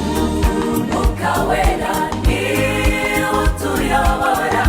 Umwuka wera ni utuyobora.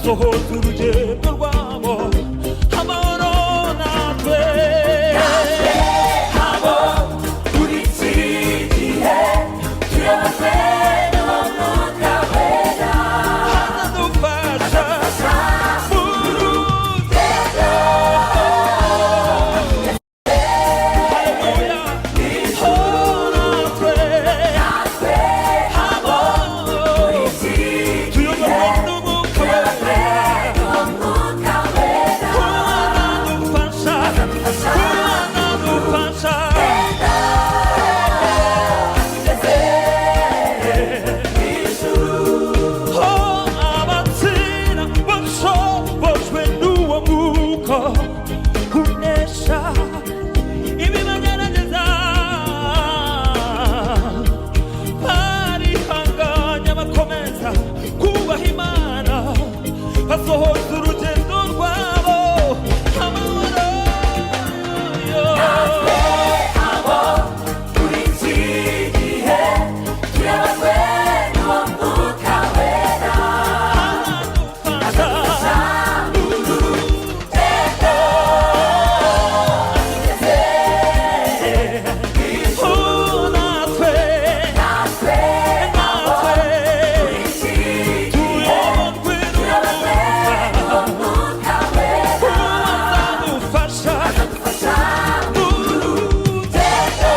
Basohoza urugendo rwabo amahoro. Natwe Abo turi iki gihe tuyoborwe n'Umwuka Wera. Azadufasha mu rugendo. Haleluya. Oh, natwe Natwe abo iki tuyoborwe n'Umwuka Wera. n'Umwuka Wera. Azadufasha, azadufasha. Tugeze ijuru. Oh, abatsinda bashobojwe n'uwo mwuka kunesha ibibagerageza, barihanganya, bakomeza kubaha Imana, basohoza urugendo rwabo amahoro. Natwe abo turi iki gihe tuyoborwe n'Umwuka Wera. Azadufasha. Urugendo tugeze. Oh, natwe Natwe natwe iki tuyoborwe n'Umwuka. n'Umwuka Wera. Azadufasha. Azadufasha. Urugendo.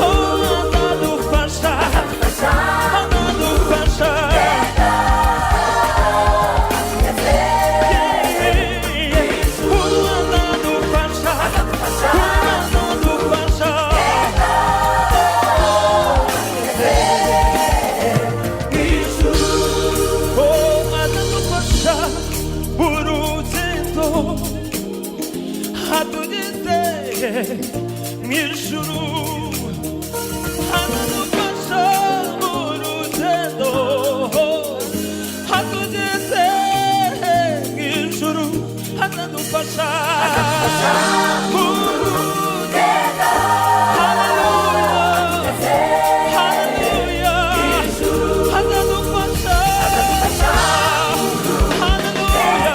Oh, azadufasha, azadufasha. Oh, azadufasha, azadufasha. Oh, azadufasha urugendo hatugeze mu ijuru. Azadufasha urugendo hatugeze mu ijuru. Azadufasha urugendo. Haleluya, haleluya. Azadufasha. Haleluya.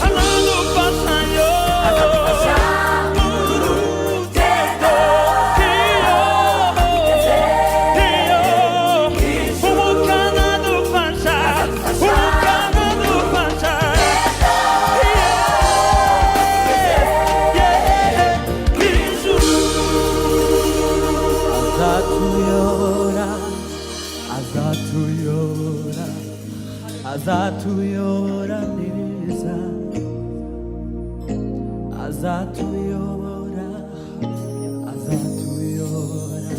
Azadufasha yo. Urugendo. Iyo, iyo. Umwuka azadufasha. Umwuka azadufasha. Yeah, yeah. Ijuru. Azatuyobora, azatuyobora, azatuyobora neza, azatuyobora, azatuyobora,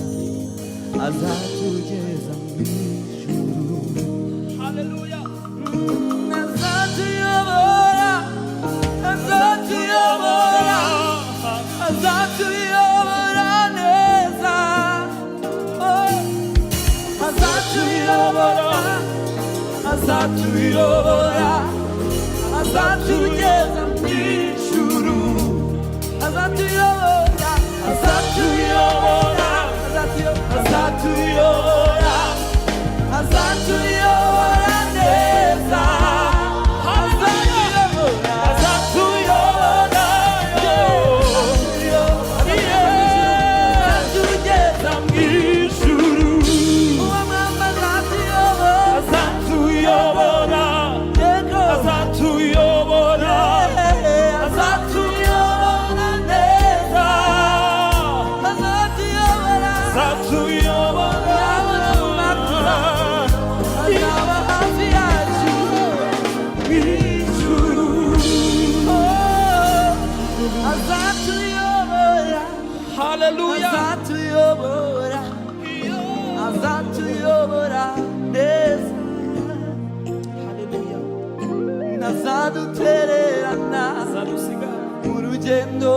azatugeza mu ijuru. Haleluya. Azatuyobora, azatuyobora, azatuyobora neza. Oh, azatuyobora, azatuyobora, azatugeza mu ijuru. Azatuyobora, azatuyobora, azatuyobora, azatuyobora neza. Azatuyobora, Azatuyobora yo. azatugeza mu Ijuru. Uwo mwamba azatuyobora. Azatuyobora. Yego. Azatuyobora. Azatuyobora neza. Azatuyobora. Azatuyobora. Azaba hafi yacu. Ijuru. Oh, azatuyobora. Haleluya. Azatuyobora. Azatuyobora neza. Haleluya. Ntazadutererana Azadusiga. mu rugendo,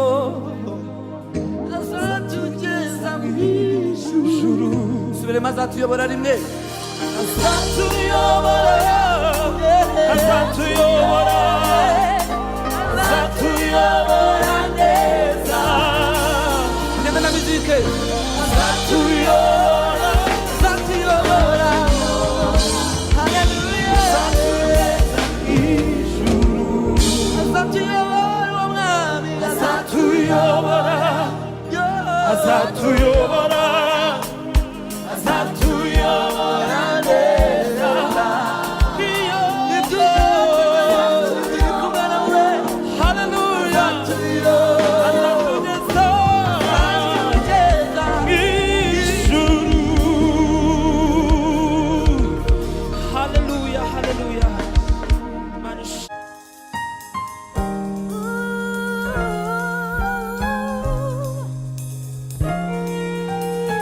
azatugeza mu ijuru. Subiremo, azatuyobora rimwe. Azatuyobora. Azatuyobora. Azatuyobora neza. Ngenda na muzike. Azatuyobora, azatuyobora neza. Ni Iyo byiza turi kumwe nawe. Haleluya. Azatuyobora. Azatugeza Azatugeza ijuru. Haleluya, haleluya. Imana ishimwe. Ooh.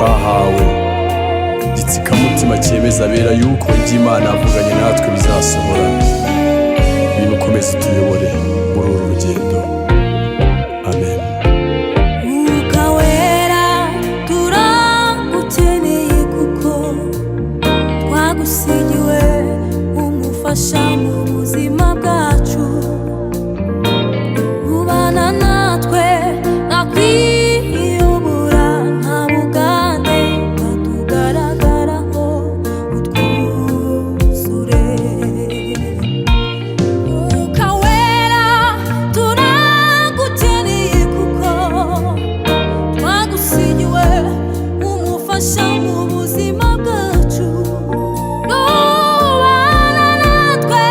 twahawe, igitsikamutima cyemeza abera yuko ibyo Imana yavuganye natwe bizasohora. Ngwino ukomeze utuyobore muri uru rugendo. Amen. Mwuka Wera, turagukeneye kuko twagusigiwe umufasha mu buzima bwacu. Ubana natwe ntakwiyobora, nta bugande bwatugaragaraho, utwuzure. Mwuka Wera, turagukeneye kuko twagusigiwe umufasha mu buzima bwacu. Nubana natwe.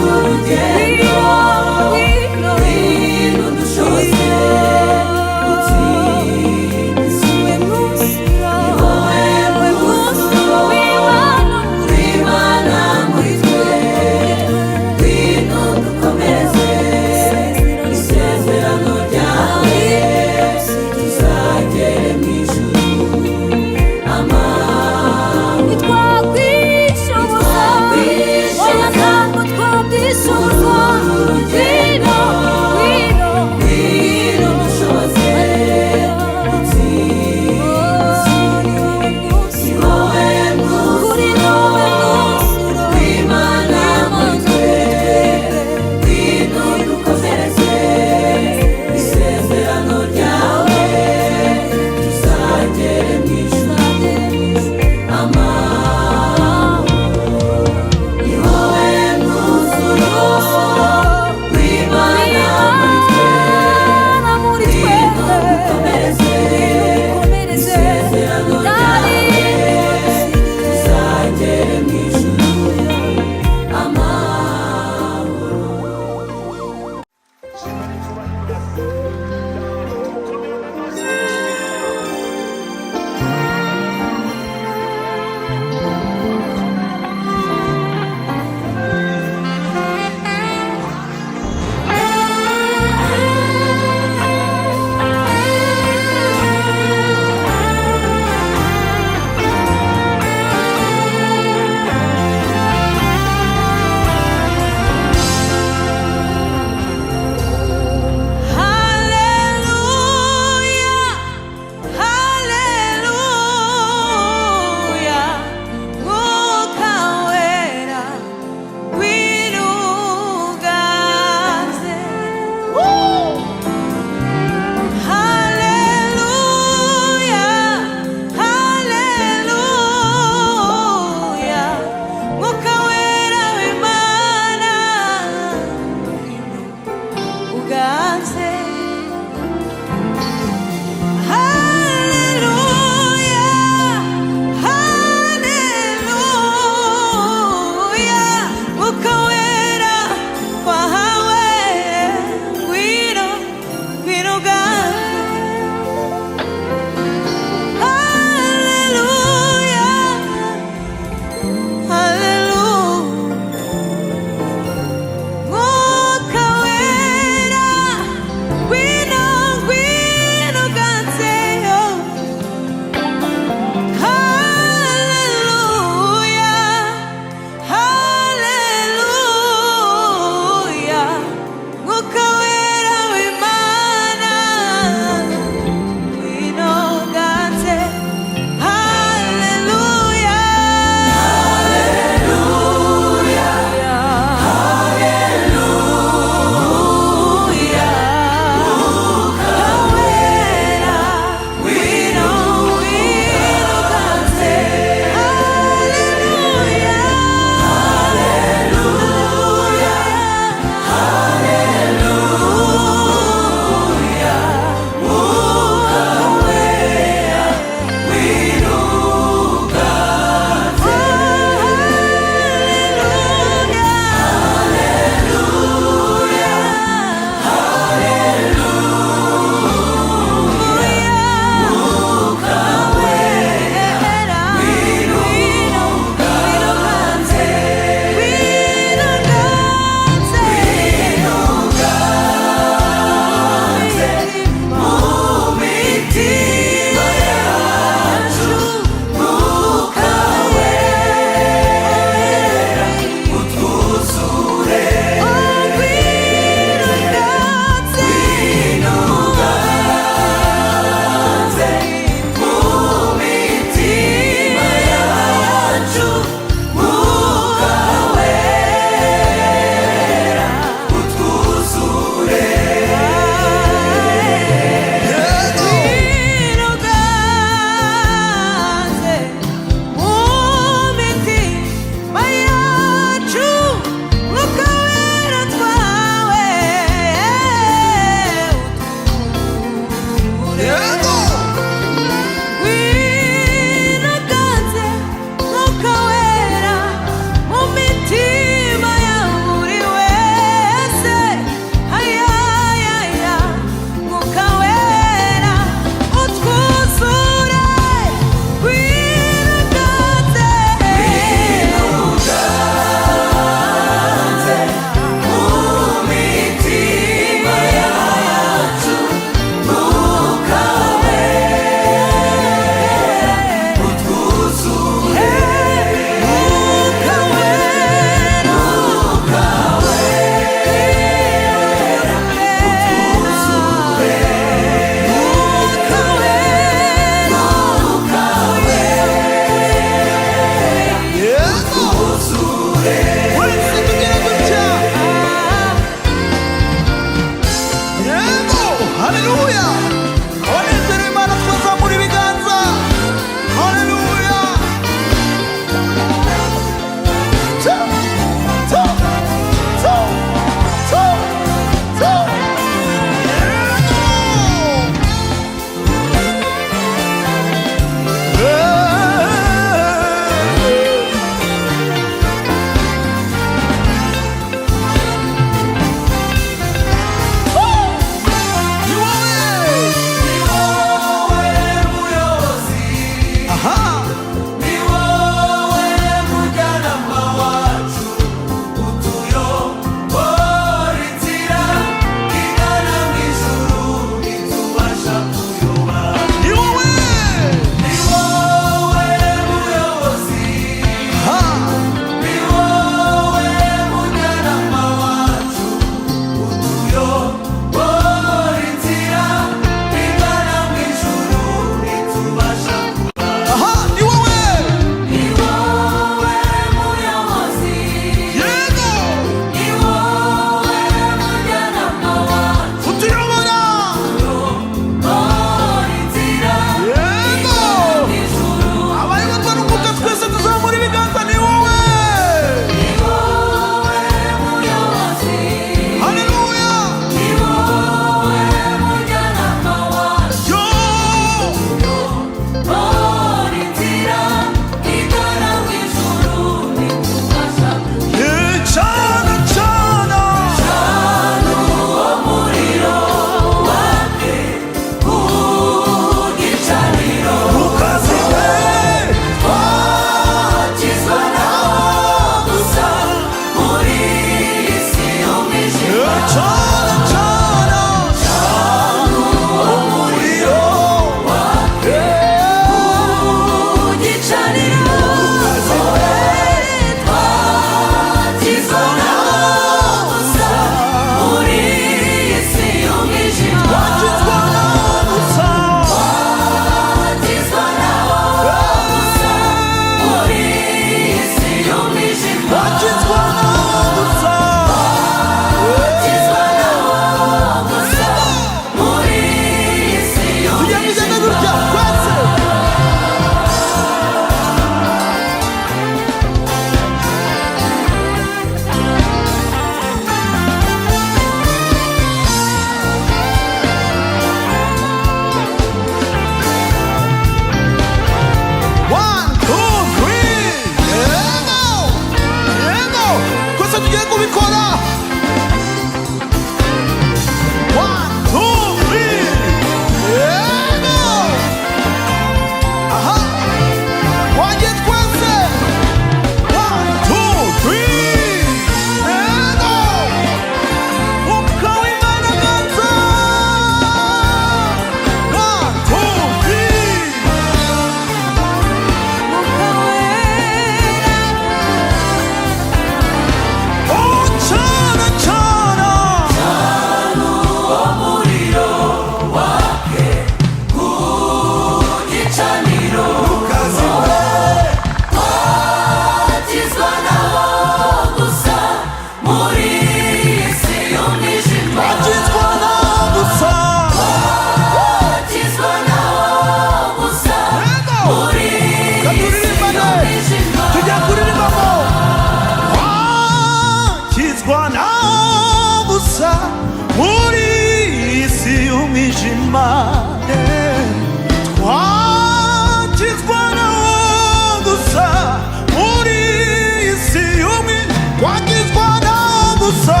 Gusa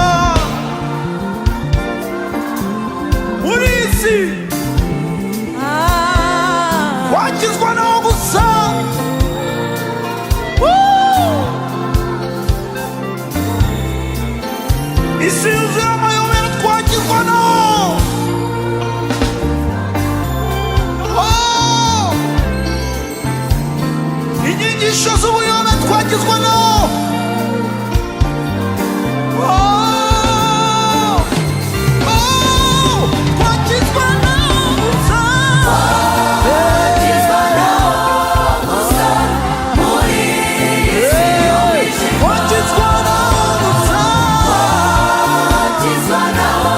muri iyi si, twakizwa nawo gusa. Woo! Isi yuzuye amayobera, twakizwa nawo. Oh! Inyigisho z'ubuyobe, twakizwa nawo. Oh! Oh! Twakizwa nawo gusa. Twakizwa nawo gusa. Twakizwa nawo.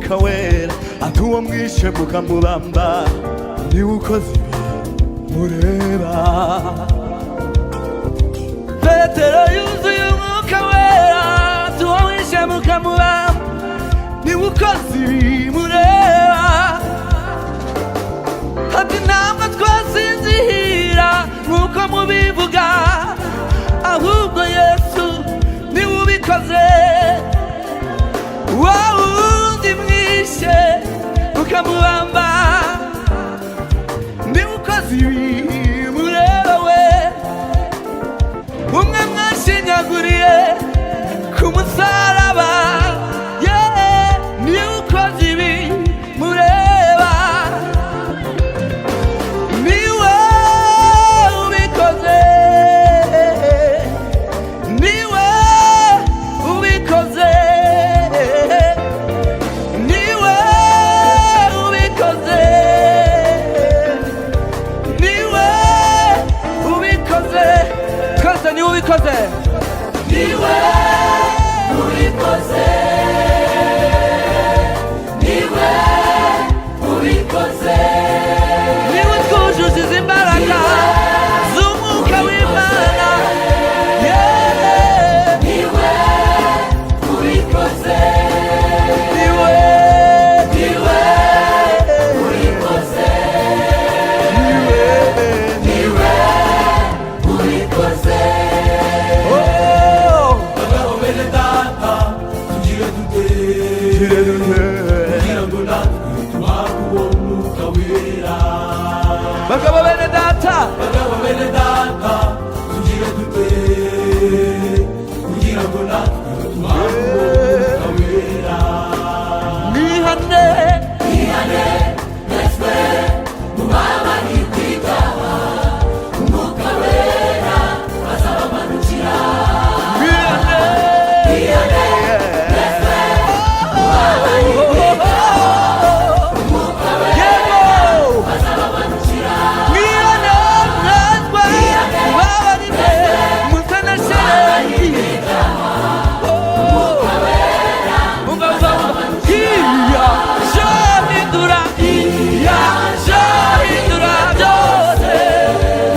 Umwuka Wera, ati uwo mwishe mukamubamba niwe ukoze ibi mureba. Petero yuzuye Umwuka Wera, ati uwo mwishe mukamubamba niwe ukoze ibi mureba. Ati ntabwo twasinzira nk'uko mubivuga, ahubwo Yesu niwe ubikoze, wa wundi mwishe ukamubamba niwe ukoze ibi mureba. We umwe mwashinyaguriye ku musaraba, yeah, niwe ukoze ibi mureba, niwe ubikoze, niwe ubikoze, niwe ubikoze, niwe ubikoze. Twese, niwe ubikoze, niwe ubikoze, niwe ubikoze, niwe twujuje izi mbaraga z'Umwuka w'Imana. Yeah. Niwe ubikoze, niwe, niwe ubikoze, niwe, niwe ubikoze. Oh. Bagabo bene data, tugire dute Tugire dute kugira ngo natwe tuhabwe uwo Mwuka Wera? Bagabo bene data, Bagabo bene data, tugire dute kugira ngo natwe tuhabwe uwo Mwuka Wera? Mwihane. Mwihane. Yego. Mwihane, mwezwe, mubabarire, musa na shelegi. Oh. Umva, umva, umva. Iya, jahindura, iya, jahindura byose.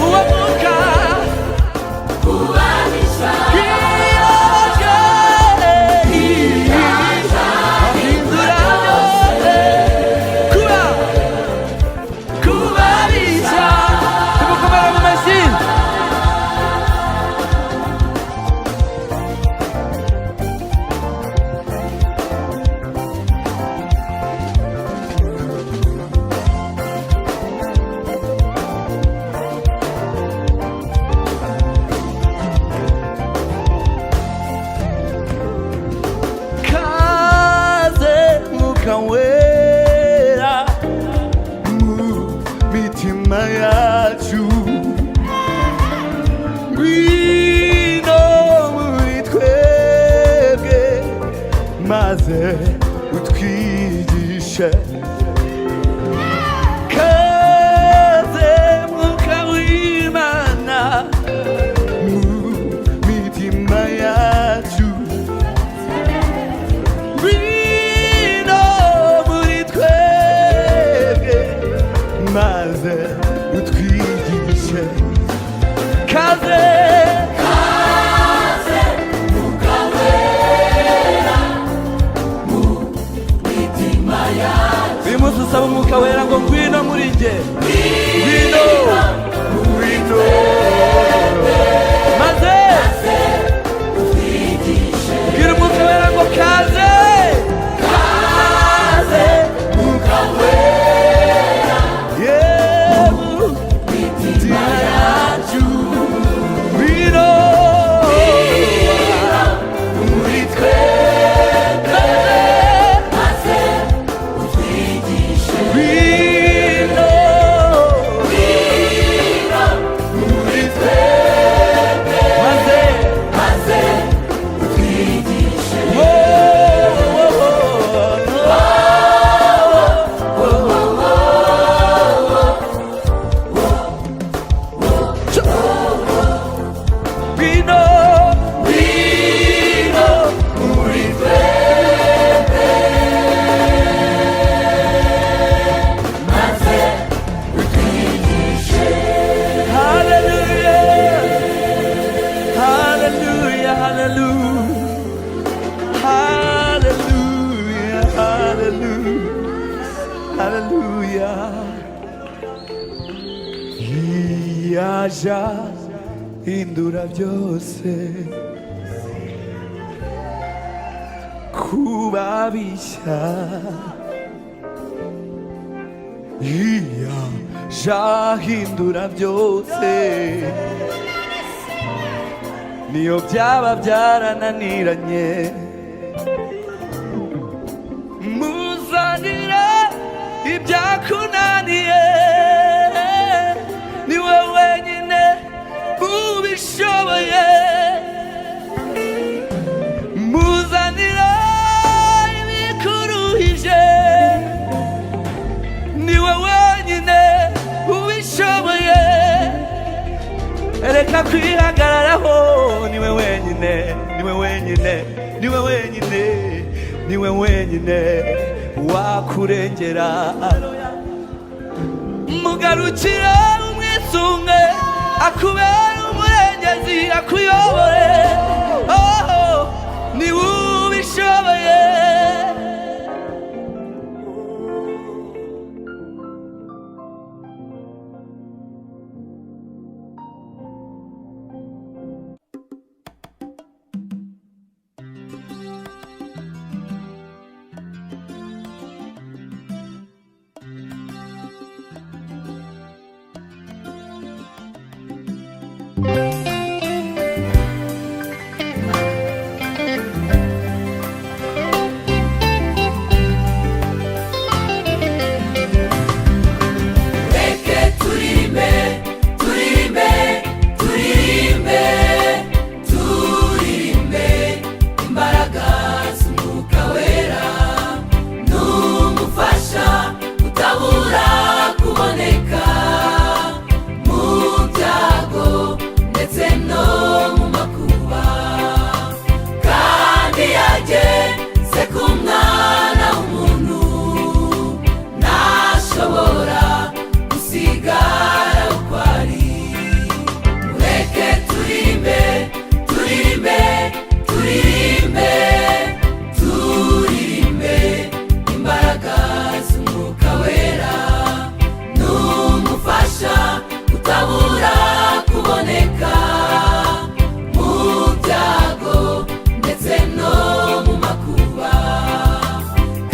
Uwo mwuka. Iya, iya, jahindura byose. Kuba, kubarisha. Tumukomere mu mashyi. Kaze Mwuka Wera mu mitima yacu, ngwino muri twebwe maze utwigishe. Kaze Mwuka w'Imana mu mitima yacu, ngwino muri twebwe maze utwigishe. Kaze, uyu munsi usaba Umwuka Wera ngo ngwino muri njye, ngwino, ngwino maze bwira Umwuka Wera ngo kaze, kaze Mwuka Wera, yeah, mu mitima yacu, ngwino muri twebwe maze ngwino. Haleluya. Yaja hindura byose kuba bishya. Yaja hindura byose, niyo byaba byarananiranye. Muzanire ibyakunaniye, niwe wenyine ubishoboye. Muzanire ibikuruhije, niwe wenyine ubishoboye. Reka kwihagararaho, niwe wenyine, niwe wenyine, niwe wenyine, niwe wenyine wakurengera. Mugarukire, umwisunge, akubere umurengezi, akuyobore. Oh, niwe ubishoboye. Reke turirimbe, turirimbe, turirimbe, turirimbe imbaraga z'Umwuka Wera n'umufasha utabura kuboneka mu byago ndetse no mu makuba, kandi yageze ku mwana w'umuntu, ntashobora gusigara uko ari. Mureke turirimbe, turirimbe, turirimbe, turirimbe imbaraga z'Umwuka Wera n'umufasha utabura kuboneka mu byago ndetse no mu makuba,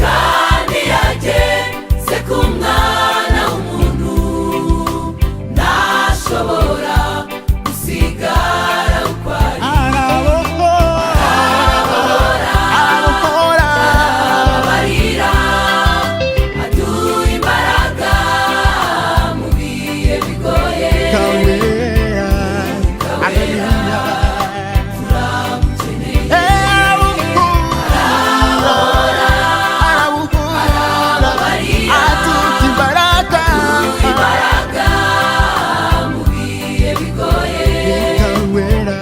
kandi yageze ku mwana w'umuntu, ntashobora gusigara uko ari. Arabohora, Ababarira, aduha imbaraga mu bihe bigoye. Kawera, haleluya. Turamukeneye. Arabohora, arabohora, Ababarira, aduha imbaraga. imbaraga mu bihe bigoye. Kawera,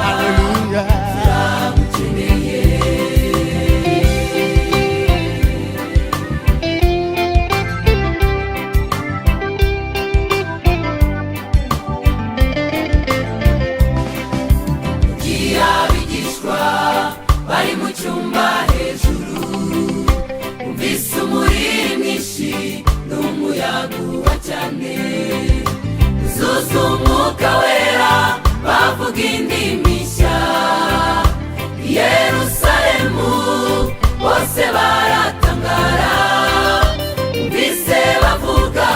haleluya. Turamukeneye. Igihe abigishwa bari mu cyumba hejuru, bumvise umuriri mwinshi n'umuyaga uhuha cyane, uzuza Umwuka Wera, bavuga indimi nshya. I Yerusalemu bose baratangara, bumvise bavuga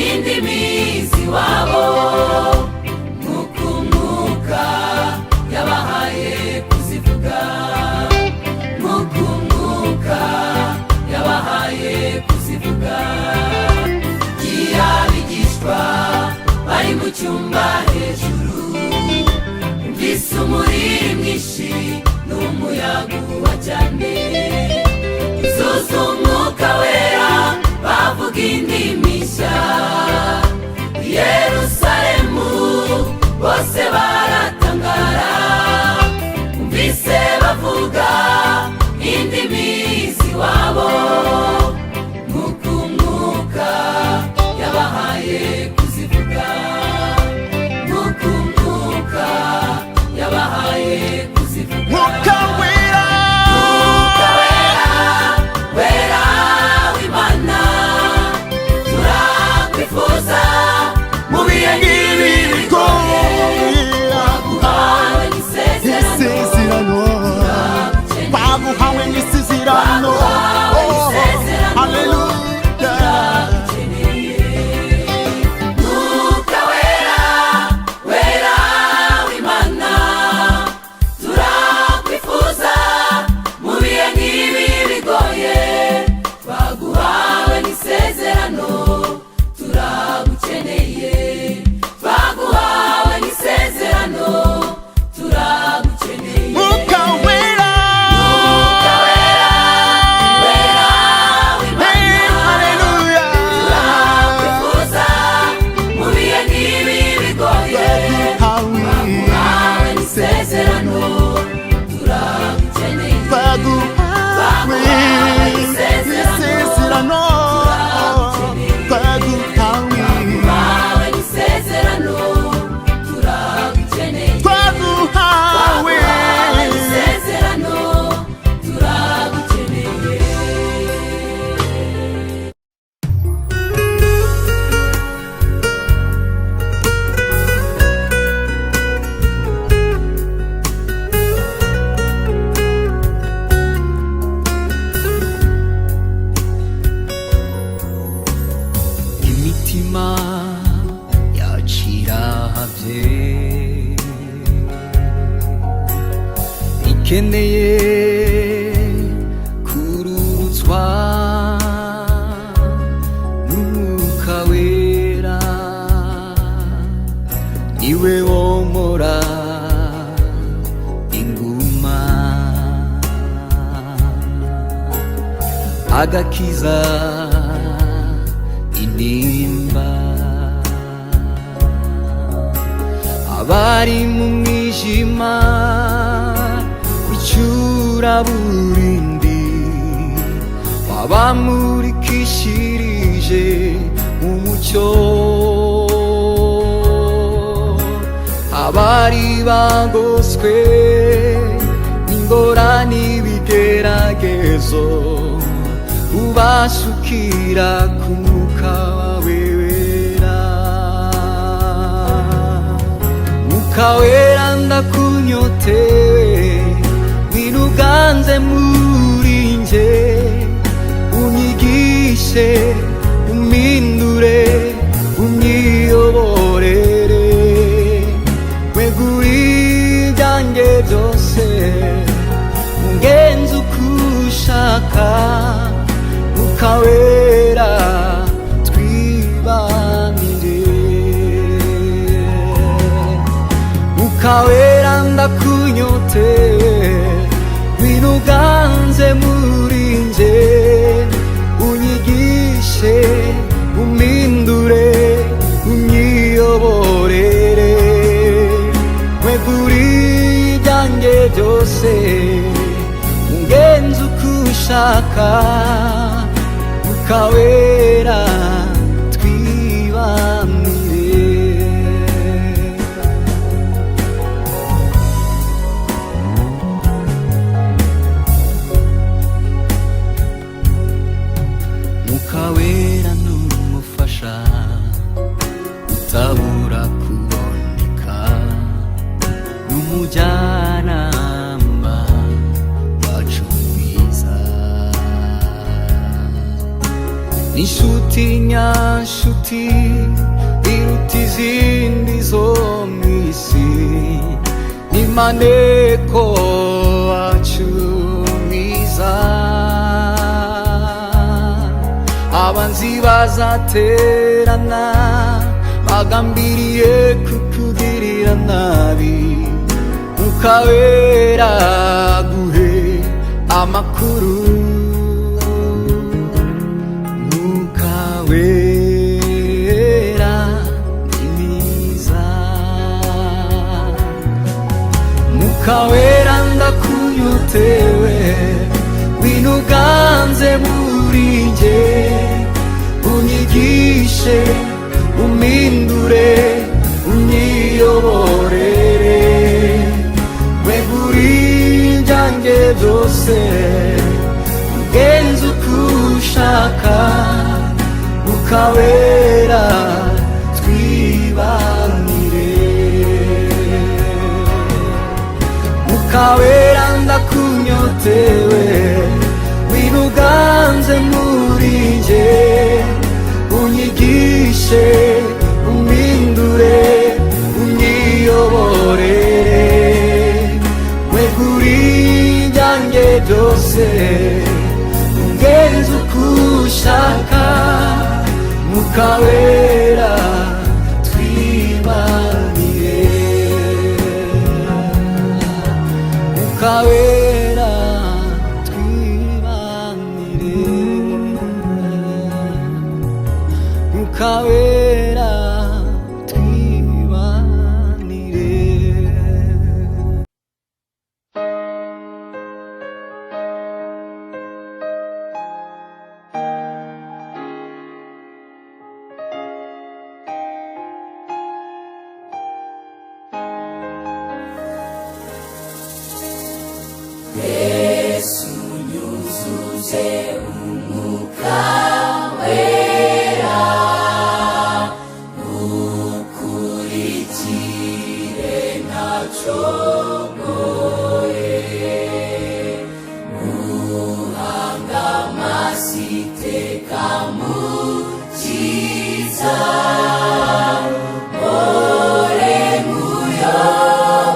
indimi z'iwabo, nk'uko Umwuka yabahaye kuzivuga, nk'uko Umwuka yabahaye kuzivuga. Igihe abigishwa bari mu cyumba hejuru, bumvise umuriri mwinshi n'umuyaga uhuha cyane, uzuza Umwuka Wera, bavuga indimi nshya. I Yerusalemu bose baratangara, bumvise bavuga indimi z'iwabo, nk'uko Umwuka yabahaye kuzivuga, nk'uko Umwuka yabahaye kuzivuga. Mwuka Wera, Mwuka Wera, Wera. Nkeneye kururutswa n'Umwuka Wera, niwe womora inguma, agakiza intimba. Abari mu mwijima w'icuraburindi wabamurikishirije umucyo, abari bagoswe n'ingorane, ibigeragezo, ubasukira ku Mwuka wawe Wera. Mwuka Wera, ndakunyotewe, wiruganze muri nje, unyigishe, umpindure, unyiyoborere. Wegura ibyanjye byose, ungenze uko ushaka. Mwuka Wera, twibanire. Mwuka Wera, ndakunyotewe, wiruganze muri nje, unyigishe, umpindure, unyiyoborere. Wegura ibyanjye byose, ungenze uko ushaka. Mwuka Wera, twibanire. Mwuka Wera n'umufasha utabura kuboneka, n'umujyanama wacu mwiza, n'inshuti nyanshuti iruta izindi zo mu isi, ni maneko wacu mwiza. Abanzi bazaterana bagambiriye kukugirira nabi, Mwuka Wera guhe amakuru. Mwuka Wera ni mwiza. Mwuka Wera, ndakunyotewe, winuganze muri nje, unyigishe, umpindure, unyiyoborere. Wegura ibyanjye byose, ugenze uko ushaka. Mwuka Wera, twibanire. Mwuka Wera, ndakunyotewe, wiruganze muri nje, unyigishe, umpindure, unyiyoborere. Wegura ibyanjye byose, ungenze uko ushaka. Mwuka Wera, twibanire. Mwuka Wera, twibanire. Mwuka Wera, twibanire. Yesu, nyuzuze Umwuka Wera, ukurikire ntacogoye, muhanga amaso iteka mukiza, mpore muyoboka.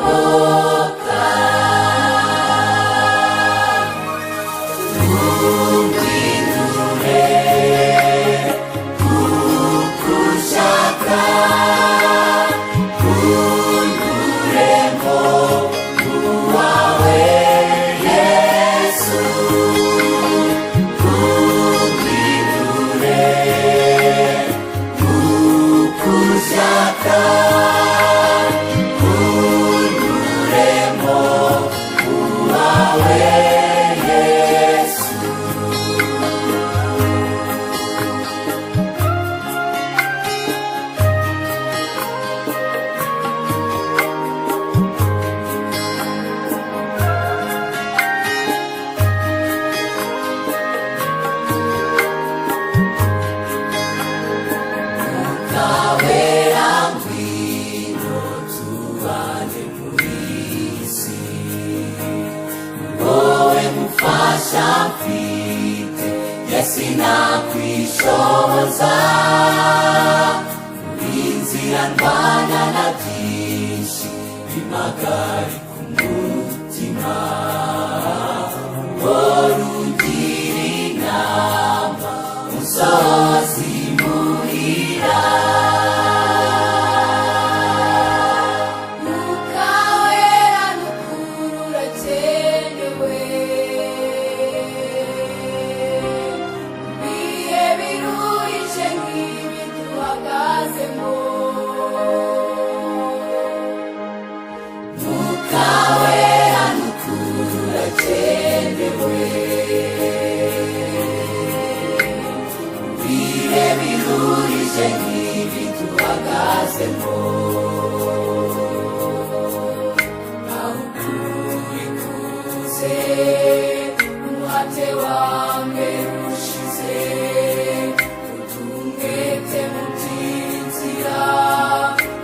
bubasha mfite, ye sinakwishoboza. Uri inzira ndwana na byinshi bimpagarika umutima. Uhora ungira inama, unsohoza imuhira. Mwuka wera n'ukuri urakenewe. Ibihe biruhije nk'ibi duhagazemo. Mwuka wera n'ukuri urakenewe. Ibihe biruhije nk'ibi duhagazemo. Aho ukuri kuze, umuhate wa mbere ushize, utumwete mu by'inzira,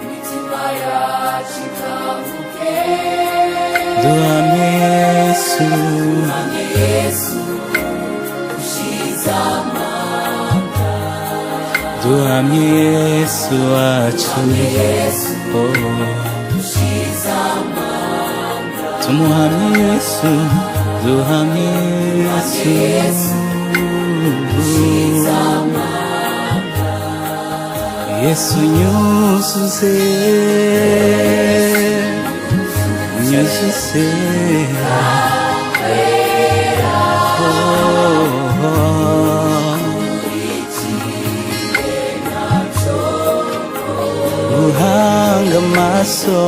imitima yacu ikanguke. Duhamye Yesu. Duhamye Yesu ushize amanga. Duhamye Yesu wacu. Duhamye Yesu Oh. ushize amanga. Tumuhamye Yesu, duhamye Yesu. Yesu ushize amanga. Yesu nyuzuze, nyuzuze. Oh, oh. Uhanga amaso,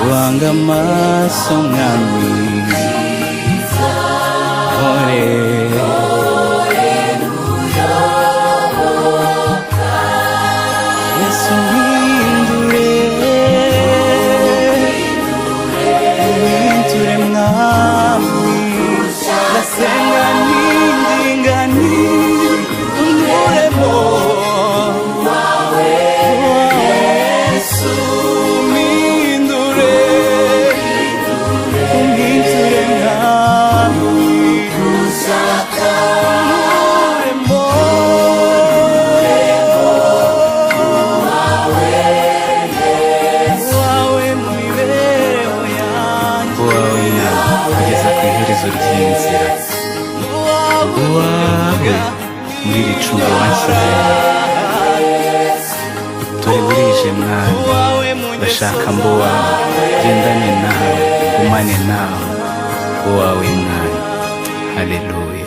uhanga amaso mwami, ore. Yesu mpindure, mpindure mwami, ndasenga ninginga nti unkuremo. Yesu mpindure, mpindure mwami, unkuremo. Wawe mu mibereho yanjye. Uwawe mwami kugeza ku iherezo ry'inzira, uwawe muri iri cumbi wanshyizemo. Dore burije mwami, ndashaka mba uwawe, gendane nawe, gumane nawe, uwawe mwami. Haleluya.